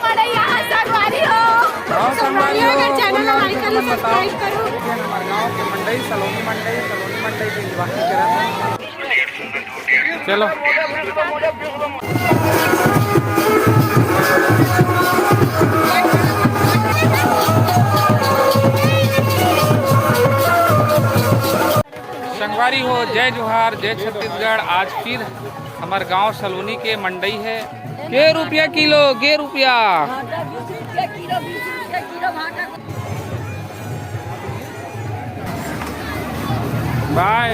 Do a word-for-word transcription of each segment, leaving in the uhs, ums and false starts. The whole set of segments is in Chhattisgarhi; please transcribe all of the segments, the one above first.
अरे यहाँ संगवारी हो। हाँ, संगवारी हो, अगर channel ला like करो, subscribe करो। ये हमारे गांव के मंडई, सलोनी मंडई, सलोनी मंडई के enjoy करत हैं। चलो। संगवारी हो, जय जोहार, जय छत्तीसगढ़। आज फिर हमर गांव सलोनी के मंडई है। के रुपया किलो, के रुपया। भाटा बीस रुपया किलो, बीस रुपया किलो भाटा। बाय।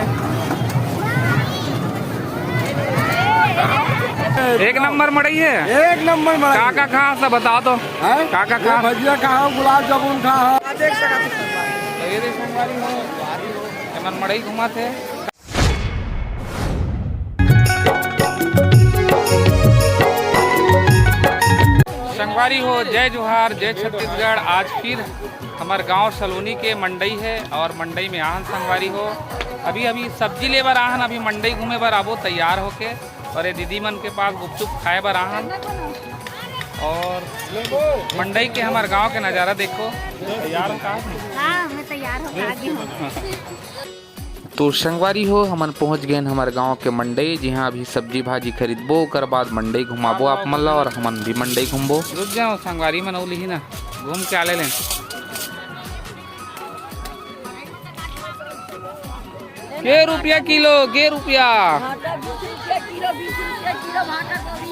एक नंबर मड़ई है। एक नंबर मड़ई। का का खा सब बताओ तो। हैं? का का ये खा? भजिया खा हो, गुलाब जामुन खा हो। ये दे संगवारी हो, एमन मड़ई घुमात हे। संगवारी हो, जय जोहार, जय छत्तीसगढ़। आज फिर हमर गांव सलोनी के मंडई है और मंडई में आहन संगवारी हो। अभी अभी सब्जी ले बर आहन, अभी मंडई घूमे बर आबो तैयार होके। और ये दीदी मन के पास गुपचुप खाए बर आहन। और मंडई के हमर गांव के नजारा देखो। तैयार हो का? हाँ, मैं तैयार होके आ गई हूँ। तो संगवारी हो, हमन पहुंच गए हमर गांव के मंडई, जिहां अभी सब्जी भाजी खरीदबो, ओकर बाद मंडई घुमाबो आप मन ला और हमन भी मंडई घूमबो। रुक जाओ संगवारी मन, अउ लिही ना, घूम के आले लेन। के रुपया किलो, के रुपया। भाटा बीस रुपया किलो, बीस रुपया किलो भाटा कभी।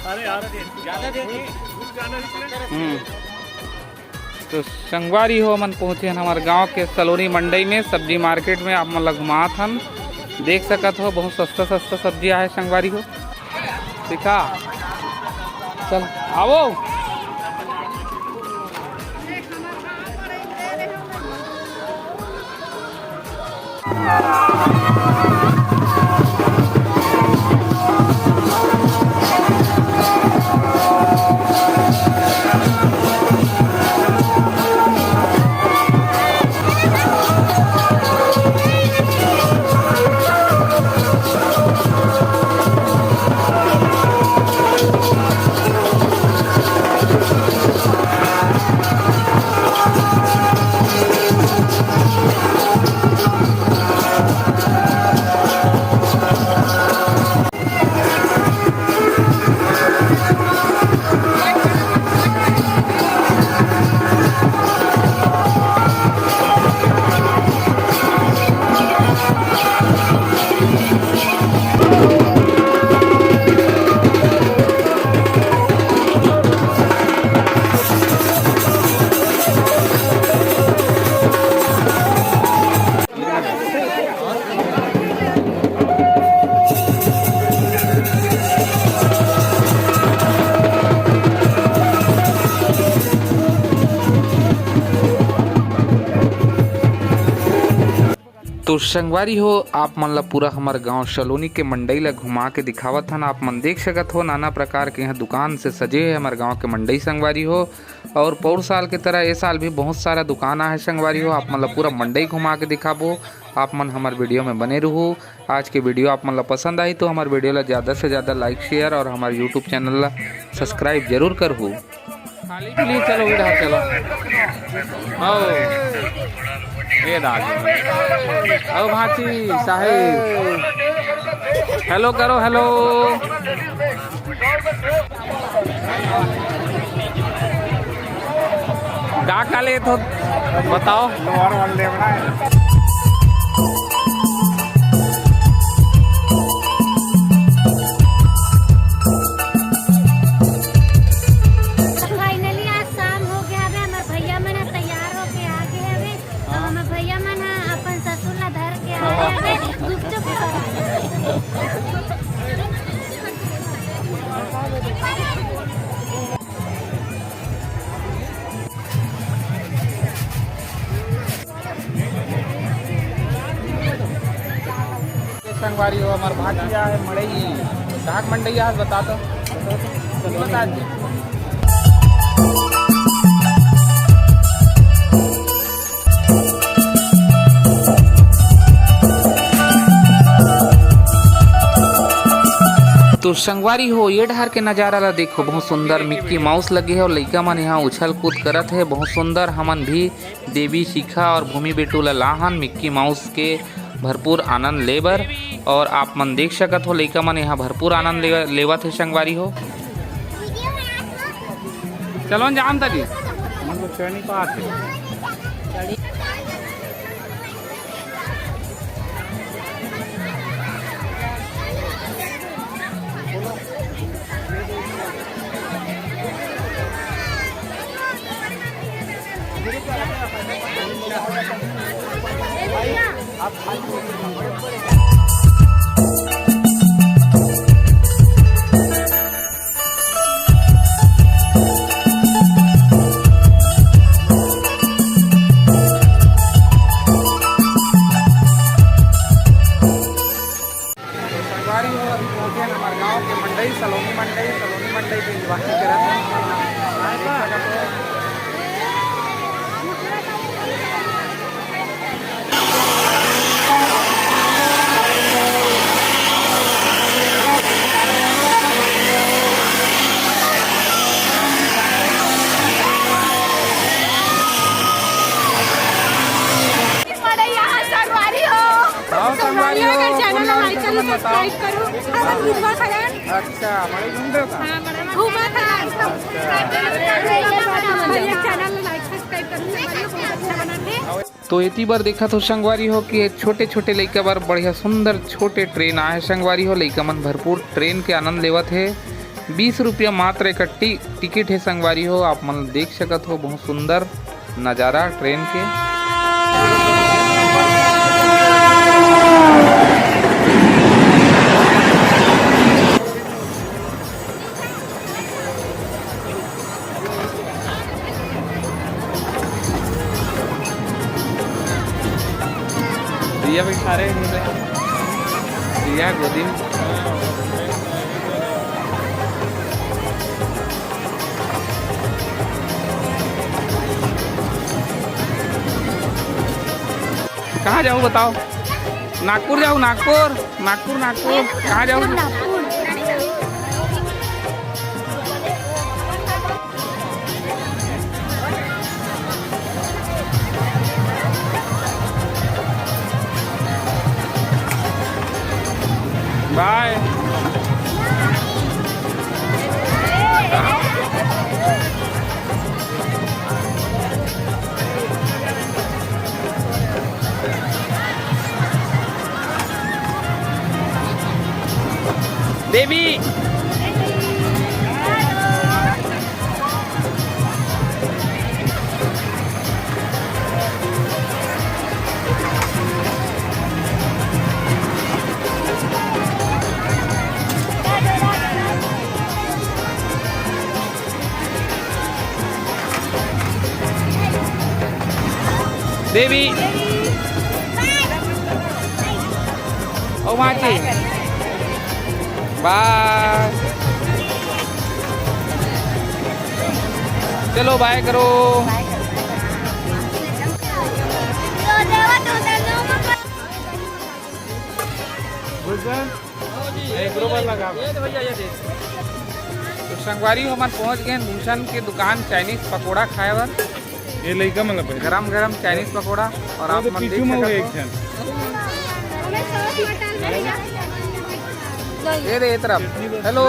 अरे यार, ज्यादा दे दी। हम्म। तो संगवारी हो, हमन पहुंचे हन हमर गांव के सलोनी मंडई में, सब्जी मार्केट में आप मन ला घुमात हन। देख सकत हो, बहुत सस्ता सस्ता सब्जी आहे संगवारी हो। दिखा, चल आवो। तो संगवारी हो, आप मन ला पूरा हमर गांव सलोनी के मंडई ला घुमा के दिखावत हन। आप मन देख सकत हो, नाना प्रकार के यहाँ दुकान से सजे हे हमर गांव के मंडई संगवारी हो। और पौर साल के तरह ए साल भी बहुत सारा दुकान आहे संगवारी हो। आप मन ला पूरा मंडई घुमा के दिखाबो, आप मन हमर वीडियो में बने रहू। आज के वीडियो आप मन ला पसंद आही तो हमर वीडियो ला ज़्यादा से ज़्यादा like, share और हमर YouTube चैनल ला subscribe जरूर करहू। खाली पीली चलो, इधर चलो। आओ। ये दाल। आओ भांची, साहिल। हेलो करो, हेलो। का का लेत हो? बताओ। लोअर वाला लेवना है। Finally आज शाम हो गया हवे, हमर भैया मन ह तैयार होके आ गए हवे। तो हमर भैया मन ह अपन ससुर ला धर के आ गए हवे गुपचुप खाए। संगवारी हो, हमर भांची हे मड़ई, कहाँ के मंडई हे बता तो, बता दे। तो संगवारी हो, ये डहर के नजारा ला देखो, बहुत सुंदर मिक्की माउस लगे हे और लइका मन यहाँ उछल कूद करत हे। बहुत सुंदर। हमन भी देवी शिखा और भूमि बेटू ला लाहन मिक्की माउस के भरपूर आनंद ले बर। और आप मन देख सकत हो, लइका मन यहाँ भरपूर आनंद ले, लेवत हे संगवारी हो। चलो न जाम तक। मन तो चढ़ नहीं पात हे। संगवारी हो, अभी पहुंचे हैं हमारे गांव के मंडई, सलोनी मंडई। सलोनी मंडई के एंजॉय करत हैं। संगवारी हो। हाँ, संगवारी हो, अगर चैनल ला लाइक करो, सब्सक्राइब करो। हमन घूमत हन। अच्छा, मड़ई घूमत हो का? हाँ, मड़ई घूमत हन। अच्छा। चैनल ला लाइक, सब्सक्राइब करो, संगवारी हो, बहुत अच्छा बनत हे। तो एती बर देखत हो संगवारी हो कि छोटे-छोटे लइका बर बढ़िया सुंदर छोटे ट्रेन आए हे संगवारी हो। लइका मन भरपूर ट्रेन के आनंद लेवत हे। बीस रुपया मात्र एक टिकट हे संगवारी हो, आप मन देख सकत हो, बहुत सुंदर नजारा ट्रेन के। दिया बैठा रहे हैं। दिया गोदी में। कहाँ जाऊँ बताओ? नागपुर जाऊँ, नागपुर, नागपुर, नागपुर। कहाँ जाऊँ? बाय। देवी। देवी। ओ माँ जी। बाय। चलो बाय करो। भूषण, एकरो बर लगा। ये दे भैया, ये दे। तो संगवारी हो, हमन पहुंच गए भूषण के दुकान चाइनीज पकोड़ा खाए बर। ये लइका मन ला पहले। गरम गरम चाइनीज पकोड़ा और वो आप तो मन पीछू देख में हुआ सकत एक हो। झन। ये दे, ये तरफ। हेलो।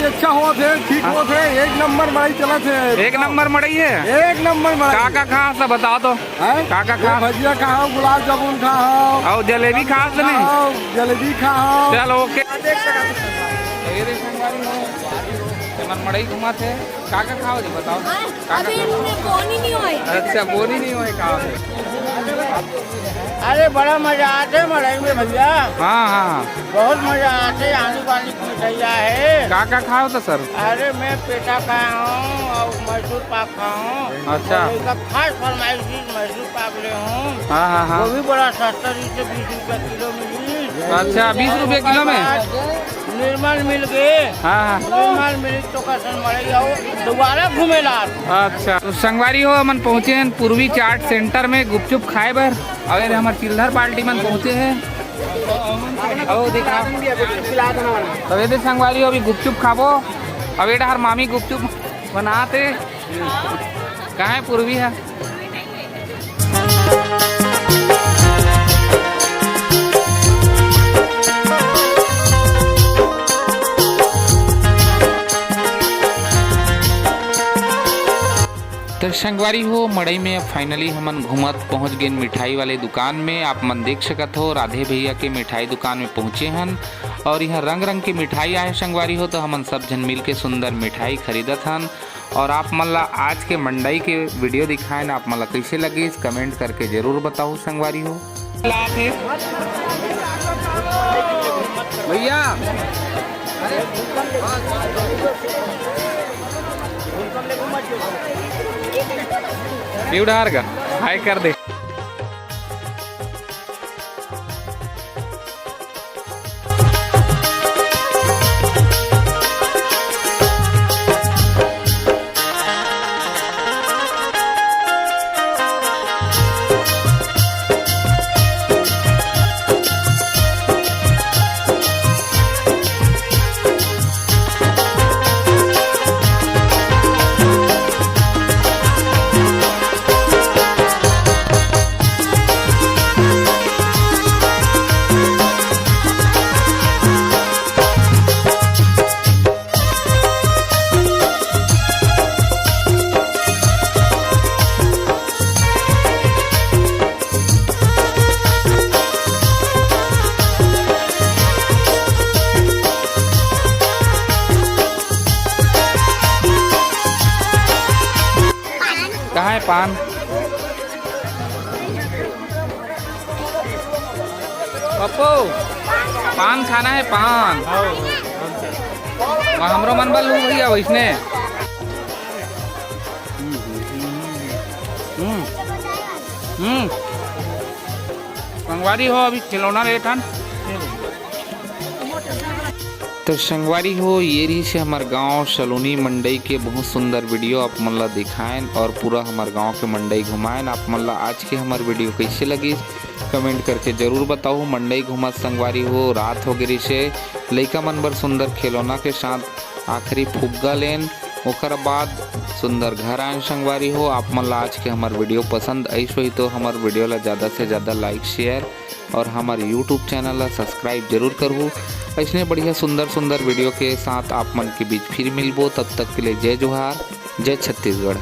अच्छा होत हे, ठीक होत हे, एक नंबर मड़ई चलत हे। एक नंबर मड़ई हे? एक नंबर मड़ई। का का खास ला बताओ तो? हैं? का का ये खास? भजिया खाओ, गुलाब जामुन खाओ। अउ जलेबी खास नहीं? खाओ, जलेबी खाओ। चल, ओके। ये देख संगवारी हो, ये मन मड़ई घुमात हे। का का खाओ जी, बताओ। हाँ, का अभी का इनमें बोनी नहीं होए। अच्छा, बोनी नहीं होए का? अरे, बड़ा मजा आथे मड़ई में भैया। हाँ, हाँ। बहुत मजा आथे। आलू पालक मिठाइया हे। का का खाओ तो सर? अरे, मैं पेठा खाया हूँ और मैसूर पाक खाया हूँ। अच्छा। और एक खास फरमाइश चीज मैसूर पाक ले हूँ। हाँ, हाँ, हाँ। वो भी बड़ा सस्ता, बीस रुपया किलो मिली। अच्छा, बीस रुपया किलो में? निर्मल मिल गए। हाँ, हाँ। निर्मल मिल तो कसन मरे जाओ, दोबारा घूमे ला। अच्छा, तो संगवारी हो, हमन पहुँचे हैं पूर्वी चाट सेंटर में गुपचुप खाए बर। अउ ये हमर चिल्हर पार्टी मन पहुँचे हैं। अउ देखा, तो ये दे संगवारी हो, अभी गुपचुप खाबो। अउ ये डहर मामी गुपचुप बनाते। कहाँ है पूर्वी है? तो संगवारी हो, मड़ई में अब finally हमन घूमत पहुंच गेन मिठाई वाले दुकान में। आप मन देख सकत हो, राधे भैया के मिठाई दुकान में पहुंचे हन और यहाँ रंग रंग के मिठाई आहे संगवारी हो, तो हमन सब झन मिल के सुंदर मिठाई खरीदत हन। और आप मन ला आज के मंडई के video दिखाएन, आप मन ला कैसे लगिस, comment करके जरूर बताओ संगवारी हो। भैया, पीऊ डहर का हाय कर दे। कहाँ है पान? पप्पू, पान खाना है, पान। वहाँ हमरो मन बर लू भैया वैसने। हम्म, हम्म। संगवारी हो, अभी खिलौना लेत हन। तो संगवारी हो, ये रहिसे हमर गांव सलोनी मंडई के बहुत सुंदर video आप मन ला दिखाएन और पूरा हमर गांव के मंडई घुमाएन। आप मन ला आज के हमर video कैसे लगिस, comment करके जरूर बताओ। मंडई घूमत संगवारी हो, रात हो गे रहिसे, लइका मन बर सुंदर खिलौना के साथ आखिरी फुग्गा लेन, ओकर बाद सुंदर घर आएन संगवारी हो। आप मन ला आज के हमर video पसंद आइस होही तो हमर video ला ज्यादा से ज्यादा like, share और हमर YouTube channel ला subscribe जरूर करहू। ऐसने बढ़िया सुंदर सुंदर video के साथ आप मन के बीच फिर मिलबो। तब तक के लिए जय जोहार, जय छत्तीसगढ़।